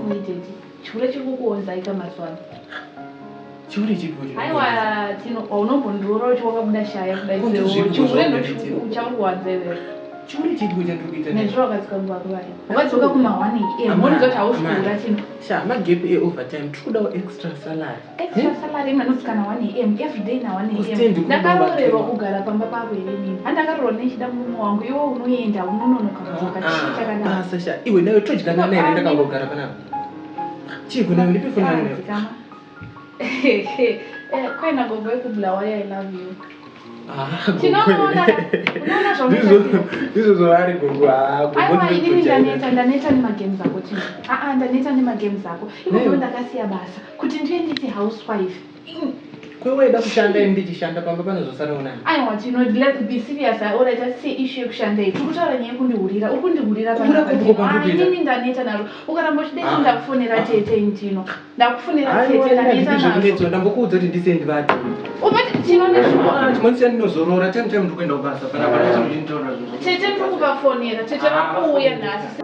Imwe tete. Chihure chiri kukuonzai ka mazuva ano. Chihure chipi icho? Aiwa Tino, unombondiroora uchi wakabuda shaya kudai Ko ndozvipi sewo. Chihure zvaunonditira? ndochakuwanza iwewe. Chihure chipi chandiri kuita? Nezuro wakadzoka nguva kuvai. Wakadzoka kuma 1 am. Amai, Wonzwa kuti hausi amai. kuhura Tino. Sha, magap eovertime tiri kudawo extra salary. Extra salary imwe anodzoka na 1 am every day na 1 Kustand am. kunoba Ndakaroorerwa Tino. kugara pamba pako here inini. Handakaroorwa nechida murume wangu iwe unoenda unononoka kudzoka. Chii chakadaro? Basa sha, iwe nawe todyanana here ndakangogara panapa? Chii kunawe ndipe foni yangu nawe. Dzikama. Kwaina gogo yekuBulawayo I love you. Ah, gogo. Tinoona unoona Ndizvo zvaunoita. ndizvo zvavari gogo. Ah, gogo Aiwa inini ndinokujaira. ndaneta ndaneta nemagames ako Tino. Aa ndaneta nemagames ako. Iko Nei. ndakasiya basa kuti ndive nditi housewife. Kwewaida kushanda ini ndichishanda pamba panozosara unani? Aiwa Tino, let's be serious. Alright, atise issue yekushanda iyi. Tiri kutaura nyaya yekundihurira. Uri kundihurira Kuhura panapa, kupi Tino. kwandiri Ah, kuita? inini ndaneta nazvo. Ukaramba uchida Ah. ndakufonera Ah. tete ini Tino. Ndakufonera Aiwa, tete ini ndaneta handidi nazvo. zvekunetswa ndambokuudza kuti ndisiye ndivati. Ubati Tino ndezvo. Chimwe ndinozorora time time ndiri kuenda kubasa panapa ndisati ndinotaura zvinhu. Tete ndiri kuvafonera. Tete Ah, vakuuya nhasi.